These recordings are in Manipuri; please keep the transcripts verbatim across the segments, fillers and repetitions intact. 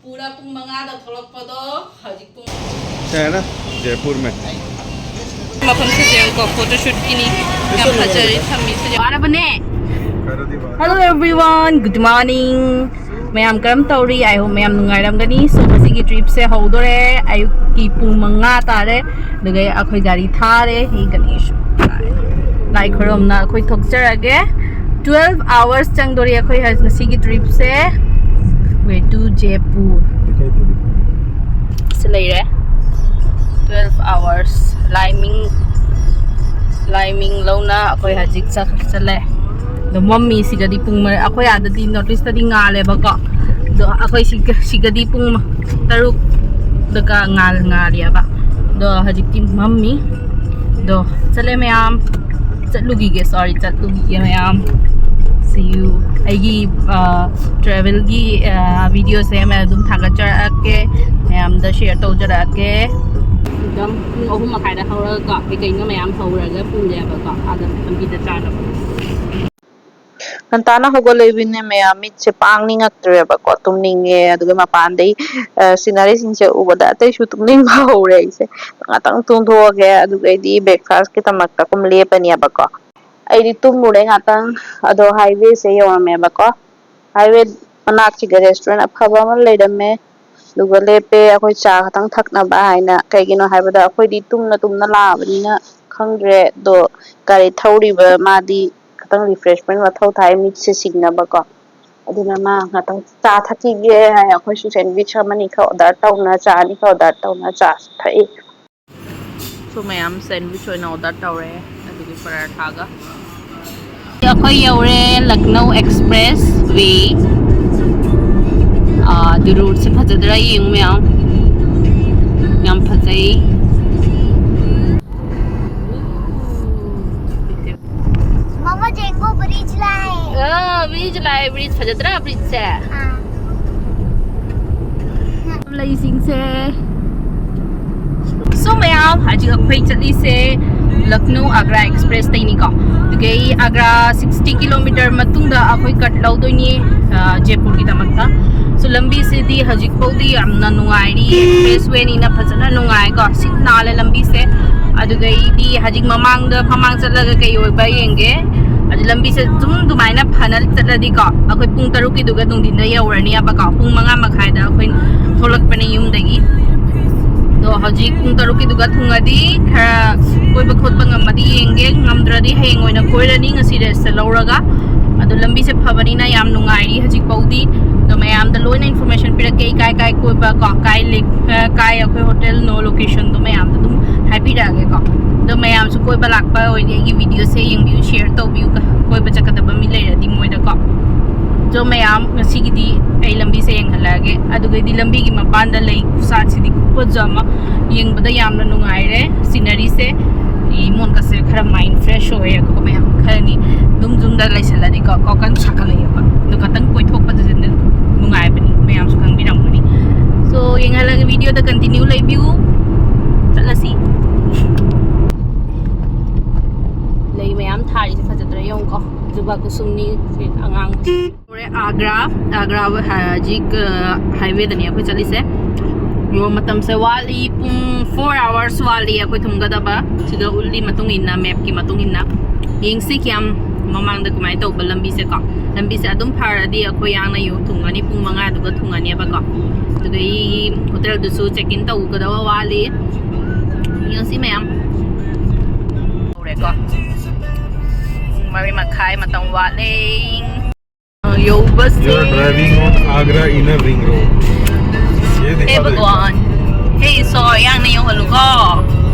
ꯄꯨꯔꯥ ꯄꯨꯡ ꯃꯉꯥꯗ ꯊꯣꯛꯂꯛꯄꯗꯣ ꯍꯧꯖꯤꯛ ꯄꯨꯡ ꯀꯩ ꯍꯥꯏꯅ? ꯖꯦꯄꯨꯔ ꯃꯦ. ꯃꯐꯝꯁꯤꯁꯨ ꯌꯦꯡꯉꯨꯀꯣ, ꯐꯣꯇꯣ ꯁꯨꯠꯀꯤꯅꯤ꯫ ꯌꯥꯝ ꯐꯖꯔꯦ ꯊꯝꯃꯤꯁꯦ꯫ ꯋꯥꯔꯕꯅꯦ꯫ Hello everyone, good morning. ꯃꯌꯥꯝ ꯀꯔꯝ ꯇꯧꯔꯤ? I hope ꯃꯌꯥꯝ ꯅꯨꯡꯉꯥꯏꯔꯝꯒꯅꯤ꯫ So ꯉꯁꯤꯒꯤ ꯇ꯭ꯔꯤꯞꯁꯦ ꯍꯧꯗꯣꯔꯦ꯫ ꯑꯌꯨꯛꯀꯤ ꯄꯨꯡ ꯃꯉꯥ ꯇꯥꯔꯦ꯫ ꯑꯗꯨꯒ ꯑꯩꯈꯣꯏ ꯒꯥꯔꯤ ꯊꯥꯔꯦ꯫ ꯍꯤ ꯒꯅꯦꯁ꯫ ꯂꯥꯏ ꯈꯨꯔꯨꯝꯅ ꯑꯩꯈꯣꯏ ꯊꯣꯛꯆꯔꯒꯦ꯫ Twelve hours ꯆꯪꯗꯣꯔꯤ ꯑꯩꯈꯣꯏ ꯉꯁꯤꯒꯤ ꯇ꯭ꯔꯤꯞꯁꯦ꯫ Way to Jaipur. ꯁꯤ ꯂꯩꯔꯦ꯫ Twelve hours ꯂꯥꯏꯃꯤꯡ ꯂꯥꯏꯃꯤꯡ ꯂꯧꯅ ꯑꯩꯈꯣꯏ ꯍꯧꯖꯤꯛ ꯆꯠ- ꯆꯠꯂꯦ꯫ ꯑꯗꯣ ꯃꯝꯃꯤ ꯁꯤꯗꯗꯤ ꯄꯨꯡ ꯃꯔꯤ, ꯑꯩꯈꯣꯏ ꯑꯥꯗꯗꯤ ꯅꯣꯔꯠ ꯏꯁꯇꯗꯤ ꯉꯥꯜꯂꯦꯕꯀꯣ꯫ ꯑꯗꯣ ꯑꯩꯈꯣꯏ ꯁꯤꯒ- ꯁꯤꯒꯗꯤ ꯄꯨꯡ ꯇꯔꯨꯛ ꯗꯀ ꯉꯥꯜ ꯉꯥꯜꯂꯤꯑꯕ꯫ ꯑꯗꯣ ꯍꯧꯖꯤꯛꯇꯤ ꯃꯝꯃꯤ꯫ ꯑꯗꯣ ꯆꯠꯂꯦ ꯃꯌꯥꯝ꯫ ꯆꯠꯂꯨꯈꯤꯒꯦ, ꯁꯣꯔꯤ, ꯆꯠꯂꯨꯈꯤꯒꯦ ꯃꯌꯥꯝ꯫ See you. ꯑꯩꯒꯤ ꯇ꯭ꯔꯦꯚꯦꯜꯒꯤ ꯚꯤꯗꯤꯑꯣꯁꯦ ꯃꯌꯥꯝ ꯑꯗꯨꯝ ꯊꯥꯒꯠꯆꯔꯛꯑꯒꯦ, ꯃꯌꯥꯝꯗ ꯁꯤꯌꯔ ꯇꯧꯖꯔꯛꯑꯒꯦ꯫ ꯑꯗꯨꯝ ꯄꯨꯡ ꯑꯍꯨꯝ ꯃꯈꯥꯏꯗ ꯍꯧꯔꯒꯀꯣ, ꯀꯩ ꯀꯩꯅꯣ ꯃꯌꯥꯝ ꯍꯧꯔꯒ ꯄꯨꯜꯂꯦꯕꯀꯣ, ꯑꯥꯗ ꯂꯝꯕꯤꯗ ꯆꯥꯅꯕ꯫ ꯉꯟꯇꯥꯅ ꯍꯧꯒꯠꯂꯛꯏꯕꯅꯤꯅ ꯃꯌꯥꯝ ꯃꯤꯠꯁꯦ ꯄꯥꯡꯅꯤꯡꯉꯛꯇ꯭ꯔꯦꯕꯀꯣ, ꯇꯨꯝꯅꯤꯡꯉꯦ꯫ ꯑꯗꯨꯒ ꯃꯄꯥꯟꯗꯩ ꯁꯤꯅꯔꯤꯁꯤꯡꯁꯦ ꯎꯕꯗ ꯑꯇꯩꯁꯨ ꯇꯨꯝꯅꯤꯡꯕ ꯍꯧꯔꯦ ꯑꯩꯁꯦ꯫ ꯉꯥꯛꯇꯪ ꯇꯨꯝꯊꯣꯛꯑꯒꯦ, ꯑꯗꯨꯒꯩꯗꯤ ꯕ꯭ꯔꯦꯛꯐꯥꯁꯀꯤꯗꯃꯛꯇ ꯀꯨꯝ ꯂꯦꯞꯄꯅꯦꯕꯀꯣ꯫ ꯑꯩꯗꯤ ꯇꯨꯝꯃꯨꯔꯦ ꯉꯥꯛꯇꯪ꯫ ꯑꯗꯣ ꯍꯥꯏꯋꯦꯁꯦ ꯌꯧꯔꯝꯃꯦꯕꯀꯣ꯫ ꯍꯥꯏꯋꯦ ꯃꯅꯥꯛꯁꯤꯗ ꯔꯦꯁꯇꯨꯔꯦꯟ ꯑꯐꯕ ꯑꯃ ꯂꯩꯔꯝꯃꯦ꯫ ꯑꯗꯨꯒ ꯂꯦꯞꯄꯦ ꯑꯩꯈꯣꯏ ꯆꯥ ꯈꯛꯇꯪ ꯊꯛꯅꯕ ꯍꯥꯏꯅ꯫ ꯀꯩꯒꯤꯅꯣ ꯍꯥꯏꯕꯗ ꯑꯩꯈꯣꯏꯗꯤ ꯇꯨꯝꯅ ꯇꯨꯝꯅ ꯂꯥꯛꯑꯕꯅꯤꯅ ꯈꯪꯗ꯭ꯔꯦ꯫ ꯑꯗꯣ ꯒꯥꯔꯤ ꯊꯧꯔꯤꯕ ꯃꯥꯗꯤ ꯈꯤꯇꯪ ꯔꯤꯐ꯭ꯔꯦꯁꯃꯦꯟ ꯃꯊꯧ ꯇꯥꯏ, ꯃꯤꯠꯁꯦ ꯁꯤꯡꯅꯕꯀꯣ꯫ ꯑꯗꯨꯅ ꯃꯥ ꯉꯥꯛꯇꯪ ꯆꯥ ꯊꯛꯈꯤꯒꯦ ꯍꯥꯏ꯫ ꯑꯩꯈꯣꯏꯁꯨ ꯁꯦꯟꯋꯤꯆ ꯑꯃꯅꯤ ꯈꯔ ꯑꯣꯔꯗꯔ ꯇꯧꯅ, ꯆꯥ ꯑꯅꯤ ꯈꯔ ꯑꯣꯔꯗꯔ ꯇꯧꯅ ꯆꯥ ꯊꯛꯏ꯫ ꯁꯣ ꯃꯌꯥꯝ ꯁꯦꯟꯋꯤꯆ ꯑꯣꯏꯅ ꯑꯣꯔꯗꯔ ꯇꯧꯔꯦ, ꯑꯗꯨꯒꯤ ꯄꯔꯥꯊꯥꯒ꯫ ꯑꯩꯈꯣꯏ ꯌꯧꯔꯦ ꯂꯛꯅꯧ ꯑꯦꯛꯁꯄ꯭ꯔꯦꯁ ꯋꯦ꯫ ꯑꯗꯨ ꯔꯣꯗꯁꯦ ꯐꯖꯗ꯭ꯔꯥ ꯌꯦꯡꯉꯨ ꯃꯌꯥꯝ, ꯌꯥꯝ ꯐꯖꯩ꯫ ꯃꯃꯥ ꯖꯦꯡꯒꯣ ꯕ꯭ꯔꯤꯖ ꯂꯥꯛꯑꯦ꯫ ꯕ꯭ꯔꯤꯖ ꯂꯥꯛꯑꯦ, ꯕ꯭ꯔꯤꯖ ꯐꯖꯗ꯭ꯔꯥ ꯕ꯭ꯔꯤꯖꯁꯦ? ꯑꯥ꯫ ꯂꯩꯁꯤꯡꯁꯦ꯫ ꯁꯣ ꯃꯌꯥꯝ, ꯍꯧꯖꯤꯛ ꯑꯩꯈꯣꯏ ꯆꯠꯂꯤꯁꯦ ꯂꯈꯅꯧ ꯑꯒ꯭ꯔꯥ ꯑꯦꯛꯁꯄ꯭ꯔꯦꯁꯇꯩꯅꯤꯀꯣ꯫ ꯑꯗꯨꯒ ꯑꯩ ꯑꯒ꯭ꯔꯥ ꯁꯤꯛꯁꯇꯤ ꯀꯤꯂꯣꯃꯤꯇꯔ ꯃꯇꯨꯡꯗ ꯑꯩꯈꯣꯏ ꯀꯠ ꯂꯧꯗꯣꯏꯅꯤ, ꯑ, ꯖꯦꯄꯨꯔꯒꯤꯗꯃꯛꯇ꯫ So, ꯂꯝꯕꯤꯁꯤꯗꯤ ꯍꯧꯖꯤꯛ ꯐꯥꯎꯗꯤ ꯌꯥꯝꯅ ꯅꯨꯡꯉꯥꯏꯔꯤ, ꯑꯦꯛꯁꯄ꯭ꯔꯦꯁ ꯋꯦꯅꯤꯅ ꯐꯖꯅ ꯅꯨꯡꯉꯥꯏꯀꯣ, ꯁꯤꯠ ꯅꯥꯜꯂꯦ ꯂꯝꯕꯤꯁꯦ꯫ ꯑꯗꯨꯒ ꯑꯩꯗꯤ ꯍꯧꯖꯤꯛ ꯃꯃꯥꯡꯗ, ꯃꯃꯥꯡ ꯆꯠꯂꯒ ꯀꯩ ꯑꯣꯏꯕ ꯌꯦꯡꯒꯦ꯫ ꯑꯗꯨ ꯂꯝꯕꯤꯁꯦ ꯑꯗꯨꯝ ꯑꯗꯨꯃꯥꯏꯅ ꯐꯅ ꯆꯠꯂꯗꯤꯀꯣ, ꯑꯩꯈꯣꯏ ꯄꯨꯡ ꯇꯔꯨꯛꯀꯤꯗꯨꯒ ꯅꯨꯡꯊꯤꯟꯗ ꯌꯧꯔꯅꯤꯕꯀꯣ, ꯄꯨꯡ ꯃꯉꯥ ꯃꯈꯥꯏꯗ ꯑꯩꯈꯣꯏ ꯊꯣꯛꯂꯛꯄꯅꯦ ꯌꯨꯝꯗꯒꯤ꯫ ꯑꯗꯣ ꯍꯧꯖꯤꯛ ꯄꯨꯡ ꯇꯔꯨꯛꯀꯤꯗꯨꯒ ꯊꯨꯡꯉꯗꯤ ꯈꯔ ꯀꯣꯏꯕ ꯈꯣꯠꯄ ꯉꯝꯃꯗꯤ ꯌꯦꯡꯒꯦ, ꯉꯝꯗ꯭ꯔꯗꯤ ꯍꯌꯦꯡ ꯑꯣꯏꯅ ꯀꯣꯏꯔꯅꯤ, ꯉꯁꯤ ꯔꯦꯁꯇ ꯂꯧꯔꯒ꯫ ꯑꯗꯣ ꯂꯝꯕꯤꯁꯦ ꯐꯕꯅꯤꯅ ꯌꯥꯝ ꯅꯨꯡꯉꯥꯏꯔꯤ ꯍꯧꯖꯤꯛ ꯐꯥꯎꯗꯤ꯫ ꯑꯗꯣ ꯃꯌꯥꯝꯗ ꯂꯣꯏꯅ ꯏꯟꯐꯣꯔꯃꯦꯁꯟ ꯄꯤꯔꯛꯀꯦ, ꯑꯩ ꯀꯥꯏ ꯀꯥꯏ ꯀꯣꯏꯕ ꯀꯣ, ꯀꯥꯏ ꯂꯦꯛ-, ꯑ, ꯀꯥꯏ ꯑꯩꯈꯣꯏ ꯍꯣꯇꯦꯜꯅꯣ, ꯂꯣꯀꯦꯁꯟꯗꯣ ꯃꯌꯥꯝꯗꯣ ꯑꯗꯨꯝ ꯍꯥꯏꯕꯤꯔꯛꯑꯒꯦꯀꯣ꯫ ꯑꯗꯣ ꯃꯌꯥꯝꯁꯨ ꯀꯣꯏꯕ ꯂꯥꯛꯄ ꯑꯣꯏꯔꯗꯤ ꯑꯩꯒꯤ ꯚꯤꯗꯤꯑꯣꯁꯦ ꯌꯦꯡꯕꯤꯌꯨ, ꯁꯤꯌꯔ ꯇꯧꯕꯤꯌꯨ, ꯀꯣꯏꯕ ꯆꯠꯀꯗꯕ ꯃꯤ ꯂꯩꯔꯗꯤ ꯃꯣꯏꯗꯀꯣ꯫ ꯑꯗꯣ ꯃꯌꯥꯝ, ꯉꯁꯤꯒꯤꯗꯤ ꯑꯩ ꯂꯝꯕꯤꯁꯦ ꯌꯦꯡꯍꯜꯂꯛꯑꯒꯦ꯫ ꯑꯗꯨꯒꯩꯗꯤ ꯂꯝꯕꯤꯒꯤ ꯃꯄꯥꯟꯗ ꯂꯩ ꯈꯨꯁꯥꯠꯁꯤꯗꯤ ꯈꯨꯐꯖ ꯑꯃ, ꯌꯦꯡꯕꯗ ꯌꯥꯝꯅ ꯅꯨꯡꯉꯥꯏꯔꯦ ꯁꯤꯅꯔꯤꯁꯦ꯫ ꯏꯃꯣꯟꯒꯁꯦ ꯈꯔ ꯃꯥꯏꯟ ꯐ꯭ꯔꯦꯁ ꯑꯣꯏꯌꯦ꯫ ꯑꯗꯨꯒ ꯃꯌꯥꯝ ꯈꯔꯅꯤ ꯑꯗꯨꯝ ꯌꯨꯝꯗ ꯂꯩꯁꯜꯂꯗꯤꯀꯣ, ꯀꯣ, ꯀꯟ ꯁꯥꯒꯠꯂꯛꯑꯦꯕ꯫ ꯑꯗꯣ ꯈꯇꯪ ꯀꯣꯏꯊꯣꯛꯄꯗꯨꯁꯨ ꯑꯗꯨꯝ ꯅꯨꯡꯉꯥꯏꯕꯅꯤ, ꯃꯌꯥꯝꯁꯨ ꯈꯪꯕꯤꯔꯝꯒꯅꯤ꯫ So, ꯌꯦꯡꯍꯜꯂꯒꯦ, ꯚꯤꯗꯤꯑꯣꯗ ꯀꯟꯇꯤꯅ꯭ꯌꯨ ꯂꯩꯕꯤꯌꯨ꯫ ꯆꯠꯂꯁꯤ꯫ ꯂꯩ ꯃꯌꯥꯝ ꯊꯥꯔꯤꯁꯦ ꯐꯖꯗ꯭ꯔꯥ ꯌꯦꯡꯉꯨꯀꯣ꯫ ꯖꯨꯕꯥ ꯀꯨꯁꯨꯝꯅꯤ ꯁꯤ ꯑꯉꯥꯡꯕꯁꯦ꯫ ꯍꯣꯔꯦꯟ ꯑꯥꯒ꯭ꯔꯥ, ꯑꯥꯒ꯭ꯔꯥ ꯍꯧꯖꯤꯛ, ꯑ, ꯍꯥꯏꯋꯦꯗꯅꯦ ꯑꯩꯈꯣꯏ ꯆꯠꯂꯤꯁꯦ꯫ ꯌꯣ, ꯃꯇꯝꯁꯦ ꯋꯥꯠꯂꯤ, ꯄꯨꯡ four hours ꯋꯥꯠꯂꯤ ꯑꯩꯈꯣꯏ ꯊꯨꯡꯒꯗꯕ꯫ ꯁꯤꯗ ꯎꯠꯂꯤ ꯃꯇꯨꯡ ꯏꯟꯅ, ꯃꯦꯞꯀꯤ ꯃꯇꯨꯡ ꯏꯟꯅ꯫ ꯌꯦꯡꯁꯤ ꯀꯌꯥꯝ ꯃꯃꯥꯡꯗ ꯀꯃꯥꯏꯅ ꯇꯧꯕ ꯂꯝꯕꯤꯁꯦꯀꯣ꯫ ꯂꯝꯕꯤꯁꯦ ꯑꯗꯨꯝ ꯐꯔꯗꯤ ꯑꯩꯈꯣꯏ ꯌꯥꯡꯅ ꯌꯨꯝ ꯊꯨꯡꯉꯅꯤ, ꯄꯨꯡ ꯃꯉꯥꯗꯨꯒ ꯊꯨꯡꯉꯅꯦꯕꯀꯣ꯫ ꯑꯗꯨꯒ ꯑꯩ ꯍꯣꯇꯦꯜꯗꯨꯁꯨ ꯆꯦꯛ ꯏꯟ ꯇꯧꯒꯗꯕ ꯋꯥꯠꯂꯤ꯫ ꯌꯦꯡꯁꯤ ꯃꯌꯥꯝ꯫ ꯍꯧꯔꯦꯀꯣ꯫ ꯄꯨꯡ ꯃꯔꯤ ꯃꯈꯥꯏ ꯃꯇꯝ ꯋꯥꯠꯂꯦ꯫ ꯌꯧꯕꯁꯦ꯫ You are driving on Agra Inner Ring Road. ये दिखा हे दो भगवान, हे ईश्वर, ꯌꯥꯡꯅ ꯌꯧꯍꯜꯂꯨꯀꯣ꯫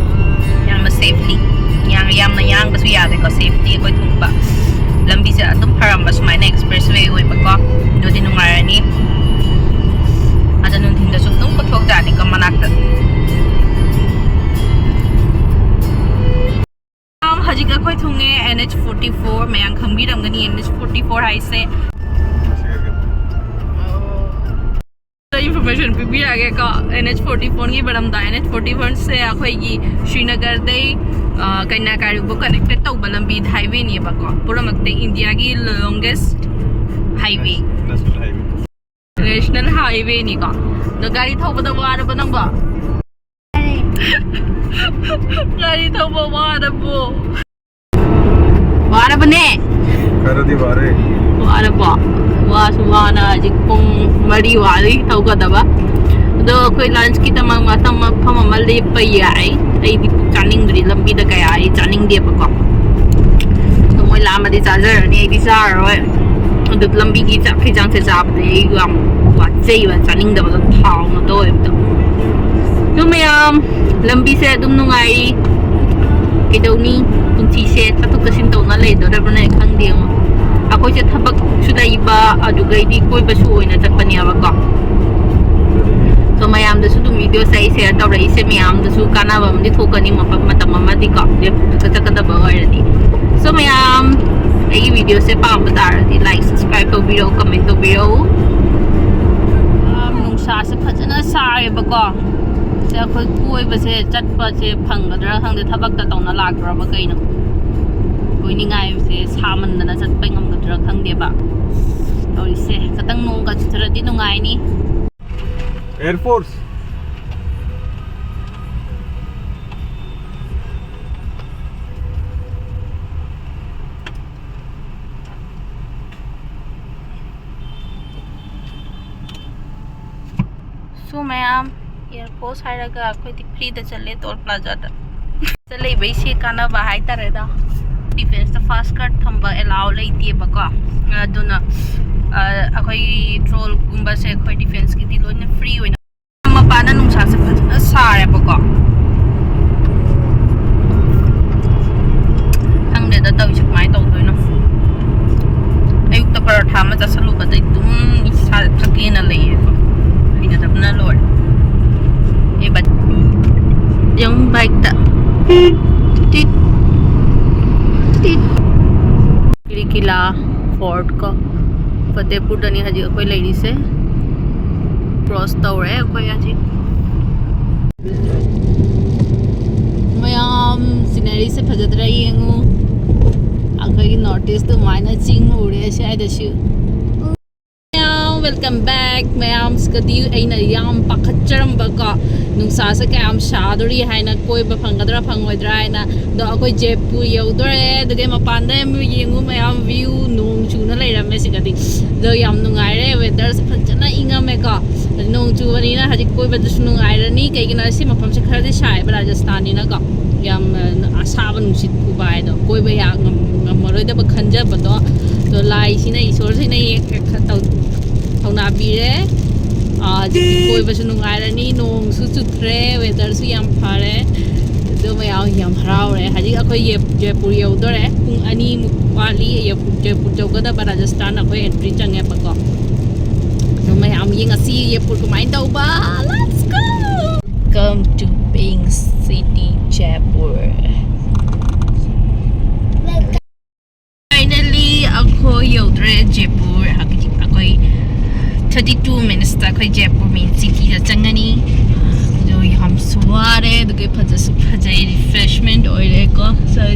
ꯌꯥꯝꯅ ꯁꯦꯐꯂꯤ, ꯌꯥꯝꯅ ꯌꯥꯡꯕꯁꯨ ꯌꯥꯗꯦꯀꯣ, ꯁꯦꯐꯇꯤ ꯑꯩꯈꯣꯏ ꯊꯨꯡꯕ꯫ ꯂꯝꯕꯤꯁꯦ ꯑꯗꯨꯝ ꯐꯔꯝꯕ ꯁꯨꯃꯥꯏꯅ ꯑꯦꯛꯁꯄ꯭ꯔꯦꯁ ꯋꯦ ꯑꯣꯏꯕꯀꯣ, ꯑꯗꯨꯗꯤ ꯅꯨꯡꯉꯥꯏꯔꯅꯤ꯫ ꯑꯗ ꯅꯨꯡꯊꯤꯟꯗꯁꯨ ꯑꯗꯨꯝ ꯀꯣꯏꯊꯣꯛ ꯌꯥꯅꯤꯀꯣ ꯃꯅꯥꯛꯇ꯫ ꯍꯧꯖꯤꯛ ꯑꯩꯈꯣꯏ ꯊꯨꯡꯉꯦ ꯑꯦꯟ ꯑꯩꯆ forty four, ꯃꯌꯥꯝ ꯈꯪꯕꯤꯔꯝꯒꯅꯤ ꯑꯦꯟ ꯑꯩꯆ forty four ꯍꯥꯏꯁꯦ꯫ ꯏꯟꯐꯣꯔꯃꯦꯁꯟ ꯄꯤꯕꯤꯔꯛꯑꯒꯦꯀꯣ, ꯑꯦꯟ ꯑꯩꯆ ꯐꯣꯔꯇꯤ ꯐꯣꯔꯒꯤ ꯃꯔꯝꯗ꯫ ꯑꯦꯟ ꯑꯩꯆ ꯐꯣꯔꯇꯤ ꯐꯣꯔꯁꯦ ꯑꯩꯈꯣꯏꯒꯤ ꯁ꯭ꯔꯤꯅꯒꯔꯗꯩ, ꯑ, ꯀꯟꯌꯥꯀꯨꯃꯥꯔꯤꯕꯨ ꯀꯅꯦꯛꯇꯦꯠ ꯇꯧꯕ ꯂꯝꯕꯤ, ꯍꯥꯏꯋꯦꯅꯦꯕꯀꯣ꯫ ꯄꯨꯝꯅꯃꯛꯇ ꯏꯟꯗꯤꯌꯥꯒꯤ longest highway, national highway. National ꯍꯥꯏꯋꯦꯅꯤꯀꯣ꯫ ꯑꯗꯣ ꯒꯥꯔꯤ ꯊꯧꯕꯗ ꯋꯥꯔꯕ ꯅꯪꯕꯣ? ꯒꯥꯔꯤ ꯊꯧꯕ ꯋꯥꯔꯕꯣ? ꯋꯥꯔꯕꯅꯦ꯫ ꯈꯔꯗꯤ ꯋꯥꯔꯦ꯫ ꯋꯥꯔꯕꯣ? ꯋꯥꯁꯨ ꯋꯥꯅ ꯍꯧꯖꯤꯛ ꯄꯨꯡ ꯃꯔꯤ ꯋꯥꯠꯂꯤ ꯊꯧꯒꯗꯕ꯫ ꯑꯗꯣ ꯑꯩꯈꯣꯏ ꯂꯟꯁꯀꯤꯗꯃꯛ ꯃꯇꯝ ꯃꯐꯝ ꯑꯃ ꯂꯦꯞꯄ ꯌꯥꯏ꯫ ꯑꯩꯗꯤ ꯆꯥꯅꯤꯡꯗ꯭ꯔꯤ, ꯂꯝꯕꯤꯗ ꯀꯌꯥ ꯑꯩ ꯆꯥꯅꯤꯡꯗꯦꯕꯀꯣ꯫ ꯑꯗꯣ ꯃꯣꯏ ꯂꯥꯝꯃꯗꯤ ꯆꯥꯖꯔꯅꯤ, ꯑꯩꯗꯤ ꯆꯥꯔꯔꯣꯏ꯫ ꯑꯗꯨ ꯂꯝꯕꯤꯒꯤ ꯆꯥꯛ ꯍꯩꯖꯥꯡꯁꯦ ꯆꯥꯕꯗ ꯑꯩ ꯌꯥꯝ ꯋꯥꯖꯩꯕ, ꯆꯥꯅꯤꯡꯗꯕꯗꯣ ꯊꯥꯎꯅ ꯇꯧꯋꯦꯕꯗꯣ꯫ ꯑꯗꯨ ꯃꯌꯥꯝ, ꯂꯝꯕꯤꯁꯦ ꯑꯗꯨꯝ ꯅꯨꯡꯉꯥꯏꯔꯤ꯫ ꯀꯩꯗꯧꯅꯤ, ꯄꯨꯟꯁꯤꯁꯦ ꯆꯠꯊꯣꯛ ꯆꯠꯁꯤꯟ ꯇꯧꯅ ꯂꯩꯗꯣꯔꯕꯅꯦ ꯈꯪꯗꯦ ꯌꯦꯡꯉꯣ꯫ ꯑꯩꯈꯣꯏꯁꯦ ꯊꯕꯛꯁꯨ ꯂꯩꯕ, ꯑꯗꯨꯒꯩꯗꯤ ꯀꯣꯏꯕꯁꯨ ꯑꯣꯏꯅ ꯆꯠꯄꯅꯦꯕꯀꯣ꯫ ꯑꯗꯣ ꯃꯌꯥꯝꯗꯁꯨ ꯑꯗꯨꯝ ꯚꯤꯗꯤꯑꯣꯁꯦ ꯑꯩ ꯁꯤꯌꯔ ꯇꯧꯔꯛꯏꯁꯦ ꯃꯌꯥꯝꯗꯁꯨ ꯀꯥꯟꯅꯕ ꯑꯃꯗꯤ ꯊꯣꯛꯀꯅꯤ, ꯃꯐꯝ ꯃꯇꯝ ꯑꯃꯗꯤꯀꯣ, ꯂꯦꯞꯄꯒ ꯆꯠꯀꯗꯕ ꯑꯣꯏꯔꯗꯤ꯫ So ꯃꯌꯥꯝ, ꯑꯩꯒꯤ ꯚꯤꯗꯤꯑꯣꯁꯦ ꯄꯥꯝꯕ ꯇꯥꯔꯗꯤ ꯂꯥꯏꯛ, ꯁꯕꯁꯀ꯭ꯔꯥꯏꯕ ꯇꯧꯕꯤꯔꯛꯎ, ꯀꯃꯦꯟ ꯇꯧꯕꯤꯔꯛꯎ꯫ ꯌꯥꯝ ꯅꯨꯡꯁꯥꯁꯦ ꯐꯖꯅ ꯁꯥꯔꯦꯕꯀꯣ꯫ ꯁꯦ ꯑꯩꯈꯣꯏ ꯀꯣꯏꯕꯁꯦ ꯆꯠꯄꯁꯦ ꯐꯪꯒꯗ꯭ꯔꯥ ꯈꯪꯗꯦ, ꯊꯕꯛꯇ ꯇꯧꯅ ꯂꯥꯛꯇ꯭ꯔꯕ ꯀꯩꯅꯣ꯫ ꯀꯣꯏꯅꯤꯡꯉꯥꯏꯁꯦ ꯁꯥꯃꯟꯗꯅ ꯆꯠꯄ ꯉꯝꯒꯗ꯭ꯔꯥ ꯈꯪꯗꯦꯕ ꯇꯧꯔꯤꯁꯦ꯫ ꯈꯤꯇꯪ ꯅꯣꯡꯒ ꯆꯨꯊꯔꯗꯤ ꯅꯨꯡꯉꯥꯏꯅꯤ꯫ Air force. ꯁꯨ ꯃꯌꯥꯝ, ꯑꯦꯌꯔ ꯐꯣꯔꯁ ꯍꯥꯏꯔꯒ ꯑꯩꯈꯣꯏꯗꯤ ꯐ꯭ꯔꯤꯗ ꯆꯠꯂꯦ ꯇꯣꯜ ꯄ꯭ꯂꯥꯖꯥꯗ꯫ ꯂꯩꯕꯩꯁꯦ ꯀꯥꯟꯅꯕ ꯍꯥꯏꯇꯥꯔꯦꯗ꯫ ꯗꯤꯐꯦꯟꯁꯇ ꯐꯥꯁ ꯀꯥꯔꯗ ꯊꯝꯕ ꯑꯦꯂꯥꯎ ꯂꯩꯇꯦꯕꯀꯣ꯫ ꯑꯗꯨꯅ, ꯑ, ꯑꯩꯈꯣꯏ ꯇꯣꯜꯒꯨꯝꯕꯁꯦ ꯑꯩꯈꯣꯏ ꯗꯤꯐꯦꯟꯁꯀꯤꯗꯤ ꯂꯣꯏꯅ ꯐ꯭ꯔꯤ ꯑꯣꯏꯅ꯫ ꯃꯄꯥꯟꯗ ꯅꯨꯡꯁꯥꯁꯦ ꯐꯖꯅ ꯁꯥꯔꯦꯕꯀꯣ꯫ ꯈꯪꯗꯦꯗ ꯇꯧꯔꯤꯁꯦ ꯀꯃꯥꯏꯅ ꯇꯧꯗꯣꯏꯅꯣ꯫ ꯑꯌꯨꯛꯇ ꯄꯔꯣꯊꯥ ꯑꯃ ꯆꯥꯁꯤꯜꯂꯨꯕꯗꯩ ꯑꯗꯨꯝ ꯏꯁꯥꯁꯦ ꯊꯛꯀꯦꯅ ꯂꯩꯌꯦꯕ꯫ ꯍꯩꯅꯗꯕꯅ ꯂꯣꯏꯔꯦ꯫ ꯑꯦ, ꯕꯠ-, ꯌꯦꯡꯉꯨ ꯕꯥꯏꯛꯇ꯫ ꯇꯤꯠ, ꯇꯤꯠ, ꯇꯤꯠ꯫ ꯂꯥꯜ ꯀꯤꯂꯥ ꯐꯣꯔꯠ ꯀꯣ, ꯐꯇꯦꯄꯨꯔꯗꯅꯤ ꯍꯧꯖꯤꯛ ꯑꯩꯈꯣꯏ ꯂꯩꯔꯤꯁꯦ꯫ ꯇꯧꯔꯦ ꯑꯩꯈꯣꯏ ꯍꯧꯖꯤꯛ꯫ ꯃꯌꯥꯝ, ꯁꯤꯅꯔꯤꯁꯦ ꯐꯖꯗ꯭ꯔꯥ ꯌꯦꯡꯉꯨ꯫ ꯑꯩꯈꯣꯏꯒꯤ ꯅꯣꯔꯠ ꯏꯁ ꯑꯗꯨꯃꯥꯏꯅ ꯆꯤꯡ ꯎꯔꯦ ꯁ꯭ꯋꯥꯏꯗꯁꯨ꯫ ꯃꯌꯥꯝ, welcome back꯫ ꯃꯌꯥꯝꯁꯤꯒꯗꯤ ꯑꯩꯅ ꯌꯥꯝ ꯄꯥꯈꯠꯆꯔꯝꯕꯀꯣ, ꯅꯨꯡꯁꯥꯁꯦ ꯀꯌꯥꯝ ꯁꯥꯗꯣꯔꯤ ꯍꯥꯏꯅ, ꯀꯣꯏꯕ ꯐꯪꯒꯗ꯭ꯔꯥ ꯐꯪꯉꯣꯏꯗ꯭ꯔꯥ ꯍꯥꯏꯅ꯫ ꯑꯗꯣ ꯑꯩꯈꯣꯏ ꯖꯦꯄꯨꯔ ꯌꯧꯗꯣꯔꯦ꯫ ꯑꯗꯨꯒꯤ ꯃꯄꯥꯟꯗ ꯌꯥꯝ ꯌꯦꯡꯉꯨ ꯃꯌꯥꯝ, view ꯅꯣꯡ ꯆꯨꯅ ꯂꯩꯔꯝꯃꯦ ꯁꯤꯒꯗꯤ꯫ ꯑꯗꯣ ꯌꯥꯝ ꯅꯨꯡꯉꯥꯏꯔꯦ, weatherꯁꯦ ꯐꯖꯅ ꯏꯪꯉꯝꯃꯦꯀꯣ꯫ ꯅꯣꯡ ꯆꯨꯕꯅꯤꯅ ꯍꯧꯖꯤꯛ ꯀꯣꯏꯕꯗꯁꯨ ꯅꯨꯡꯉꯥꯏꯔꯅꯤ꯫ ꯀꯩꯒꯤꯅꯣ ꯍꯥꯏꯗꯤ ꯁꯤ ꯃꯐꯝꯁꯦ ꯈꯔꯗꯤ ꯁꯥꯏꯕ, ꯔꯥꯖꯁꯊꯥꯟꯅꯤꯅꯀꯣ꯫ ꯌꯥꯝ ꯑꯁꯥꯕ ꯅꯨꯡꯁꯤꯠ ꯐꯨꯕ ꯍꯥꯏꯗꯣ, ꯀꯣꯏꯕ ꯌꯥ-, ꯉꯝ-, ꯉꯝꯃꯔꯣꯏꯗꯕ ꯈꯟꯖꯕꯗꯣ꯫ ꯑꯗꯣ ꯂꯥꯏꯁꯤꯅ, ꯏꯁꯣꯔꯁꯤꯅ ꯍꯦꯛ ꯈꯔ ꯇꯧ-, ꯊꯧꯅꯥ ꯄꯤꯔꯦ꯫ ꯑꯥ, ꯍꯧꯖꯤꯛꯇꯤ ꯀꯣꯏꯕꯁꯨ ꯅꯨꯡꯉꯥꯏꯔꯅꯤ, ꯅꯣꯡꯁꯨ ꯆꯨꯊ꯭ꯔꯦ, weatherꯁꯨ ꯌꯥꯝ ꯐꯔꯦ꯫ ꯑꯗꯣ ꯃꯌꯥꯝ ꯌꯥꯝ ꯍꯔꯥꯎꯔꯦ꯫ ꯍꯧꯖꯤꯛ ꯑꯩꯈꯣꯏ ꯌꯦꯞ-, ꯖꯦꯄꯨꯔ ꯌꯧꯗꯣꯔꯦ꯫ ꯄꯨꯡ ꯑꯅꯤꯃꯨꯛ ꯋꯥꯠꯂꯤ ꯖꯦꯄꯨꯔ ꯌꯧꯒꯗꯕ꯫ ꯔꯥꯖꯁꯊꯥꯟ ꯑꯩꯈꯣꯏ entry ꯆꯪꯉꯦꯕꯀꯣ꯫ ꯑꯗꯣ ꯃꯌꯥꯝ ꯌꯦꯡꯉꯁꯤ ꯖꯦꯄꯨꯔ ꯀꯃꯥꯏꯅ ꯇꯧꯕ꯫ Let's go! Come to Pink City, Jaipur. Finally, ꯑꯩꯈꯣꯏ ꯌꯧꯗ꯭ꯔꯦ ꯖꯦꯄꯨꯔ꯫ ꯍꯧꯖꯤꯛ ꯑꯩꯈꯣꯏ thirty two minutesꯇ ꯑꯩꯈꯣꯏ ꯖꯦꯄꯨꯔ main cityꯗ ꯆꯪꯉꯅꯤ꯫ ꯑꯗꯣ ꯌꯥꯝꯁꯨ ꯋꯥꯔꯦ, ꯑꯗꯨꯒ ꯐꯖꯁꯨ ꯐꯖꯩ, refreshment ꯑꯣꯏꯔꯦꯀꯣ꯫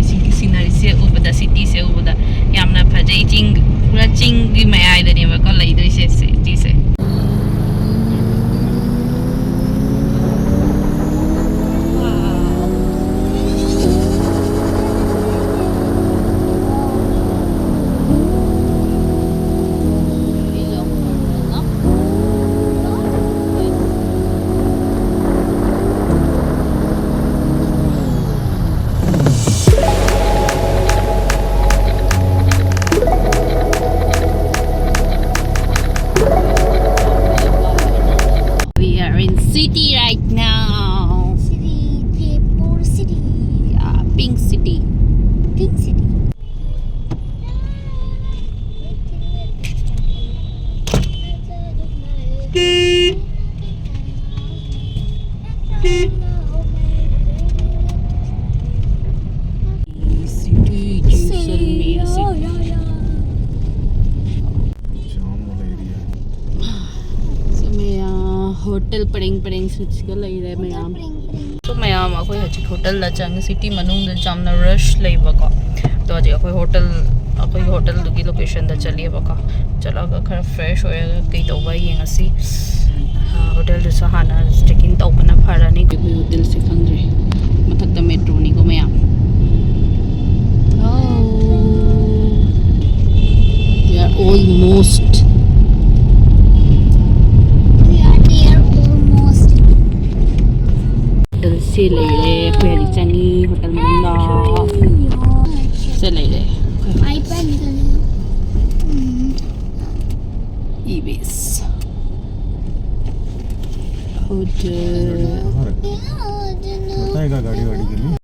ꯁꯤꯒꯤ sceneryꯁꯦ ꯎꯕꯗ, cityꯁꯦ ꯎꯕꯗ ꯌꯥꯝꯅ ꯐꯖꯩ꯫ ꯆꯤꯡ, ꯄꯨꯔꯥ ꯆꯤꯡꯒꯤ ꯃꯌꯥꯏꯗꯅꯦꯕꯀꯣ ꯂꯩꯗꯣꯏꯁꯦ cityꯁꯦ꯫ We are in city right now. City, Jaipur city. Yeah, pink city. Pink city. City, Jaisalmer city. Jaisalmer area. So, may, uh, hotel ꯄꯔꯦꯡ ꯄꯔꯦꯡ ꯁꯤꯠꯁꯤꯒ ꯂꯩꯔꯦ ꯃꯌꯥꯝ꯫ So ꯃꯌꯥꯝ, ꯑꯩꯈꯣꯏ ꯍꯧꯖꯤꯛ ꯍꯣꯇꯦꯜꯗ ꯆꯪꯉꯦ꯫ ꯁꯤꯇꯤ ꯃꯅꯨꯡꯗ ꯌꯥꯝꯅ ꯔꯁ ꯂꯩꯕꯀꯣ꯫ ꯑꯗꯣ ꯍꯧꯖꯤꯛ ꯑꯩꯈꯣꯏ ꯍꯣꯇꯦꯜ, ꯑꯩꯈꯣꯏꯒꯤ ꯍꯣꯇꯦꯜꯗꯨꯒꯤ ꯂꯣꯀꯦꯁꯟꯗ ꯆꯠꯂꯦꯕꯀꯣ꯫ ꯆꯠꯂꯒ ꯈꯔ ꯐ꯭ꯔꯦꯁ ꯑꯣꯏꯔꯒ ꯀꯩ ꯇꯧꯕ ꯌꯦꯡꯉꯁꯤ꯫ ꯑ, ꯍꯣꯇꯦꯜꯗꯨꯁꯨ ꯍꯥꯟꯅ ꯆꯦꯛ ꯏꯟ ꯇꯧꯕꯅ ꯐꯔꯅꯤ꯫ ꯑꯩꯈꯣꯏ ꯍꯣꯇꯦꯜꯁꯦ ꯈꯪꯗ꯭ꯔꯦ꯫ ꯃꯊꯛꯇ ꯃꯦꯇ꯭ꯔꯣꯅꯤꯀꯣ ꯃꯌꯥꯝ꯫ Oh, we are almost. We are there almost. ꯍꯣꯇꯦꯜꯁꯦ ꯂꯩꯔꯦ꯫ ꯑꯩꯈꯣꯏ ꯍꯧꯖꯤꯛ ꯆꯪꯉꯤ ꯍꯣꯇꯦꯜ ꯃꯅꯨꯡꯗ꯫ ꯁꯦ ꯂꯩꯔꯦ꯫ ꯑꯩꯈꯣꯏ iPad ꯗꯅꯦ꯫ ꯎꯝ꯫ ꯏꯕꯤꯁ ꯍꯣꯇꯦꯜ꯫ बताएगा गाड़ी वाड़ी के लिए।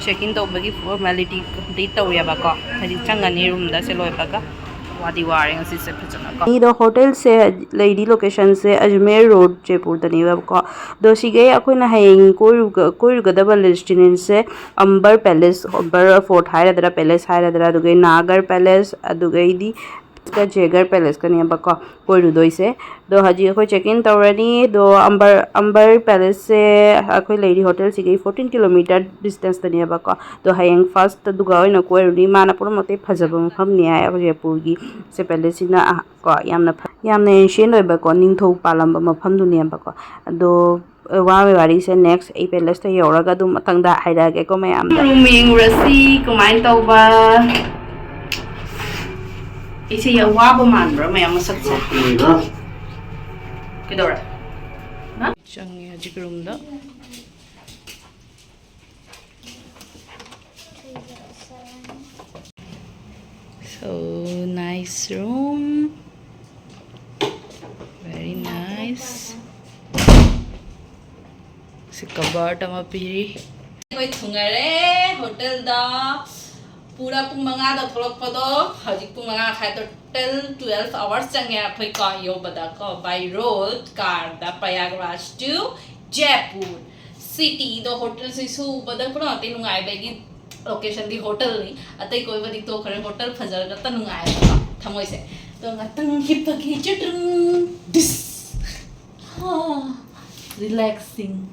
ꯆꯦꯛ ꯏꯟ ꯇꯧꯕꯒꯤ ꯐꯣꯔꯃꯦꯂꯤꯇꯤ ꯀꯝꯄ꯭ꯂꯤꯠ ꯇꯧꯔꯦꯕꯀꯣ꯫ ꯍꯧꯖꯤꯛ ꯆꯪꯉꯅꯤ ꯔꯨꯝꯗ꯫ ꯁꯤ ꯂꯣꯏꯕꯒ ꯋꯥꯗꯤ ꯋꯥꯔꯦ ꯉꯁꯤꯁꯦ ꯐꯖꯅꯀꯣ꯫ ꯑꯅꯤꯗꯣ ꯍꯣꯇꯦꯜꯁꯦ ꯂꯩꯔꯤ ꯂꯣꯀꯦꯁꯟꯁꯦ ꯑꯖꯃꯦꯔ ꯔꯣꯗ ꯖꯦꯄꯨꯔꯗꯅꯦꯕꯀꯣ꯫ ꯑꯗꯣ ꯁꯤꯒꯩ ꯑꯩꯈꯣꯏꯅ ꯍꯌꯦꯡ ꯀꯣꯏꯔꯨꯒ-, ꯀꯣꯏꯔꯨꯒꯗꯕ ꯗꯦꯁꯇꯤꯅꯦꯁꯟꯁꯦ ꯑꯝꯕꯔ ꯄꯦꯂꯦꯁ, ꯑꯝꯕꯔ ꯐꯣꯔꯠ ꯍꯥꯏꯔꯗ꯭ꯔꯥ ꯄꯦꯂꯦꯁ ꯍꯥꯏꯔꯗ꯭ꯔꯥ, ꯑꯗꯨꯒꯩ ꯅꯥꯒꯔ ꯄꯦꯂꯦꯁ, ꯑꯗꯨꯒꯩꯗꯤ ꯖꯦꯒꯔ ꯄꯦꯂꯦꯁꯀꯅꯦꯕꯀꯣ ꯀꯣꯏꯔꯨꯗꯣꯏꯁꯦ꯫ ꯑꯗꯣ ꯍꯧꯖꯤꯛ ꯑꯩꯈꯣꯏ ꯆꯦꯛ ꯏꯟ ꯇꯧꯔꯅꯤ꯫ ꯑꯗꯣ ꯑꯝꯕꯔ, ꯑꯝꯕꯔ ꯄꯦꯂꯦꯁꯁꯦ ꯑꯩꯈꯣꯏ ꯂꯩꯔꯤ ꯍꯣꯇꯦꯜꯁꯤꯒꯤ ꯐꯣꯔꯇꯤꯟ ꯀꯤꯂꯣꯃꯤꯇꯔ ꯗꯤꯁꯇꯦꯟꯁꯇꯅꯦꯕꯀꯣ꯫ ꯑꯗꯣ ꯍꯌꯦꯡ ꯐꯥꯔꯁꯇ ꯑꯗꯨꯒ ꯑꯣꯏꯅ ꯀꯣꯏꯔꯨꯅꯤ꯫ ꯃꯥꯅ ꯄꯨꯝꯅꯃꯛꯇꯤ ꯐꯖꯕ ꯃꯐꯝꯅꯤ ꯍꯥꯏ ꯖꯦꯄꯨꯔꯒꯤ ꯁꯦ ꯄꯦꯂꯦꯁꯁꯤꯅ꯫ ꯑ, ꯀꯣ, ꯌꯥꯝꯅ ꯐ-, ꯌꯥꯝꯅ ꯑꯦꯟꯁꯤꯌꯦꯟ ꯑꯣꯏꯕꯀꯣ, ꯅꯤꯡꯊꯧ ꯄꯥꯜꯂꯝꯕ ꯃꯐꯝꯗꯨꯅꯦꯕꯀꯣ꯫ ꯑꯗꯣ, ꯑ, ꯋꯥ-, ꯋꯥꯔꯤꯁꯦ ꯅꯦꯛꯁ ꯑꯩ ꯄꯦꯂꯦꯁꯇ ꯌꯧꯔꯒ ꯑꯗꯨꯝ ꯃꯊꯪꯗ ꯍꯥꯏꯔꯛꯑꯒꯦꯀꯣ ꯃꯌꯥꯝꯗ꯫ ꯔꯨꯝ ꯌꯦꯡꯉꯨꯔꯁꯤ ꯀꯃꯥꯏꯅ ꯇꯧꯕ꯫ ꯑꯩꯁꯦ ꯌꯥꯝ ꯋꯥꯕ ꯃꯥꯟꯕ꯭ꯔꯥ ꯃꯌꯥꯝ ꯃꯁꯛꯁꯦ? ꯀꯩꯗꯧꯔꯦ? ꯆꯪꯉꯦ ꯍꯧꯖꯤꯛ ꯔꯨꯝꯗ꯫ So nice room, very nice. ꯁꯤ ꯀꯕꯔꯠ ꯑꯃ ꯄꯤꯔꯤ꯫ ꯑꯩꯈꯣꯏ ꯊꯨꯡꯉꯔꯦ ꯍꯣꯇꯦꯜꯗ꯫ ꯄꯨꯔꯥ ꯄꯨꯡ ꯃꯉꯥꯗ ꯊꯣꯛꯂꯛꯄꯗꯣ ꯍꯧꯖꯤꯛ ꯄꯨꯡ ꯃꯉꯥ ꯃꯈꯥꯏ, total twelve hours ꯆꯪꯉꯦ ꯑꯩꯈꯣꯏ ꯀꯣ ꯌꯧꯕꯗ ꯀꯣ, by road, car the, Prayagraj to Jaipur city꯫ ꯑꯗꯣ ꯍꯣꯇꯦꯜꯁꯤꯁꯨ ꯎꯕꯗ ꯄꯨꯝꯅꯃꯛꯇꯤ ꯅꯨꯡꯉꯥꯏꯕꯒꯤ ꯂꯣꯀꯦꯁꯟꯗꯤ ꯍꯣꯇꯦꯜꯅꯤ꯫ ꯑꯇꯩ ꯀꯣꯏꯕꯗꯤ ꯇꯣꯛꯈ꯭ꯔꯦ, ꯍꯣꯇꯦꯜ ꯐꯖꯔꯒꯇ ꯅꯨꯡꯉꯥꯏꯕꯀꯣ ꯊꯃꯣꯏꯁꯦ꯫ ꯑꯗꯣ ꯉꯥꯛꯇꯪ ꯍꯤꯞꯄꯒꯦ꯫ ꯆꯨꯇ꯭ꯔꯨꯡ꯫ ꯗꯤꯁ꯫ ꯍꯥ꯫ Relaxing꯫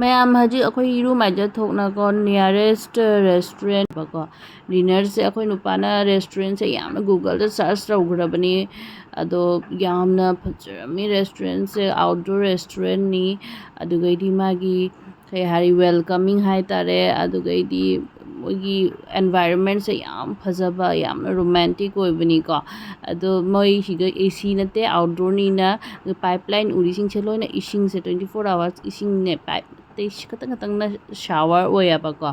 ꯃꯌꯥꯝ, ꯍꯧꯖꯤꯛ ꯑꯩꯈꯣꯏ ꯏꯔꯨ ꯃꯥꯏꯗ ꯊꯣꯛꯅꯀꯣ, nearest restaurant ꯀꯣ, dinner ꯁꯦ ꯑꯩꯈꯣꯏ ꯅꯨꯄꯥꯅ restaurant ꯁꯦ ꯌꯥꯝꯅ Google ꯗ search ꯇꯧꯈ꯭ꯔꯕꯅꯤ꯫ ꯑꯗꯣ ꯌꯥꯝꯅ ꯐꯖꯔꯝꯃꯤ restaurant ꯁꯦ, outdoor restaurant ꯅꯤ꯫ ꯑꯗꯨꯒꯩꯗꯤ ꯃꯥꯒꯤ ꯀꯩ ꯍꯥꯏꯔꯤ, welcoming ꯍꯥꯏꯇꯥꯔꯦ꯫ ꯑꯗꯨꯒꯩꯗꯤ ꯃꯣꯏꯒꯤ environment ꯁꯦ ꯌꯥꯝ ꯐꯖꯕ, ꯌꯥꯝꯅ romantic ꯑꯣꯏꯕꯅꯤꯀꯣ꯫ ꯑꯗꯣ ꯃꯣꯏꯁꯤꯒ AC ꯅꯠꯇꯦ, outdoor ꯅꯤꯅ꯫ Pipeline ꯎꯔꯤꯁꯤꯡꯁꯦ ꯂꯣꯏꯅ ꯏꯁꯤꯡꯁꯦ twenty four hours ꯏꯁꯤꯡꯅꯦ, pipe ꯑꯇꯩ ꯈꯇꯪ ꯈꯇꯪꯅ shower ꯑꯣꯏꯌꯦꯕꯀꯣ꯫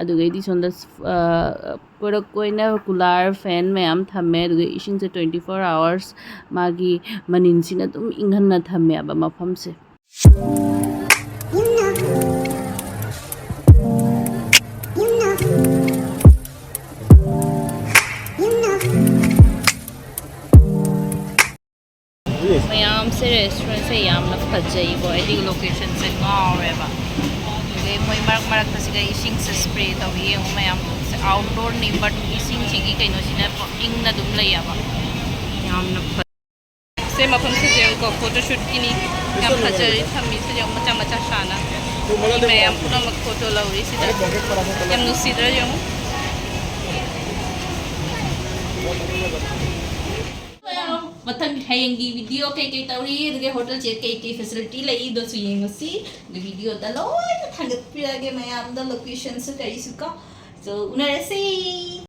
ꯑꯗꯨꯒꯩꯗꯤ ꯁꯣꯝꯗ, ꯑ, ꯀꯣꯏꯔꯛ ꯀꯣꯏꯅ cooler, fan ꯃꯌꯥꯝ ꯊꯝꯃꯦ꯫ ꯑꯗꯨꯒ ꯏꯁꯤꯡꯁꯦ twenty four hours ꯃꯥꯒꯤ ꯃꯅꯤꯟꯁꯤꯅ ꯑꯗꯨꯝ ꯏꯪꯍꯟꯅ ꯊꯝꯃꯦꯕ ꯃꯐꯝꯁꯦ꯫ ꯃꯌꯥꯝꯁꯦ, restaurant ꯁꯦ ꯌꯥꯝꯅ ꯐꯖꯩꯀꯣ, ꯑꯩꯗꯤ location ꯁꯦ ꯉꯥꯎꯔꯦꯕ꯫ ꯑꯗꯩ ꯃꯣꯏ ꯃꯔꯛ ꯃꯔꯛꯇ ꯁꯤꯗ ꯏꯁꯤꯡꯁꯦ spray ꯇꯧꯏ, ꯌꯦꯡꯉꯨ ꯃꯌꯥꯝ꯫ Outdoor ꯅꯤ, but ꯏꯁꯤꯡꯁꯤꯒꯤ ꯀꯩꯅꯣꯁꯤꯅ ꯏꯪꯅ ꯑꯗꯨꯝ ꯂꯩꯌꯦꯕ꯫ ꯌꯥꯝꯅ ꯐ-, ꯁꯦ ꯃꯐꯝꯁꯤꯁꯨ ꯌꯦꯡꯉꯨꯀꯣ, photoshoot ꯀꯤꯅꯤ꯫ ꯌꯥꯝ ꯐꯖꯔꯤ ꯊꯝꯃꯤꯁꯦ ꯌꯦꯡꯉꯨ, ꯃꯆꯥ ꯃꯆꯥ ꯁꯥꯅ꯫ ꯃꯤ ꯃꯌꯥꯝ ꯄꯨꯝꯅꯃꯛ photo ꯂꯧꯔꯤ ꯁꯤꯗ꯫ ꯌꯥꯝ ꯅꯨꯡꯁꯤꯗ꯭ꯔꯥ ꯌꯦꯡꯉꯨ꯫ ꯃꯊꯪ ꯍꯌꯦꯡꯒꯤ video ꯀꯩ ꯀꯩ ꯇꯧꯔꯤ, ꯑꯗꯨꯒ hotel ꯁꯦ ꯀꯩ ꯀꯩ facility ꯂꯩ, ꯑꯗꯨꯁꯨ ꯌꯦꯡꯉꯁꯤ꯫ ꯑꯗꯨ video ꯗ ꯂꯣꯏꯅ ꯊꯥꯒꯠꯄꯤꯔꯒꯦ ꯃꯌꯥꯝꯗ, location ꯁꯨ ꯀꯔꯤꯁꯨ ꯀꯣ꯫ So, ꯎꯅꯔꯁꯤ꯫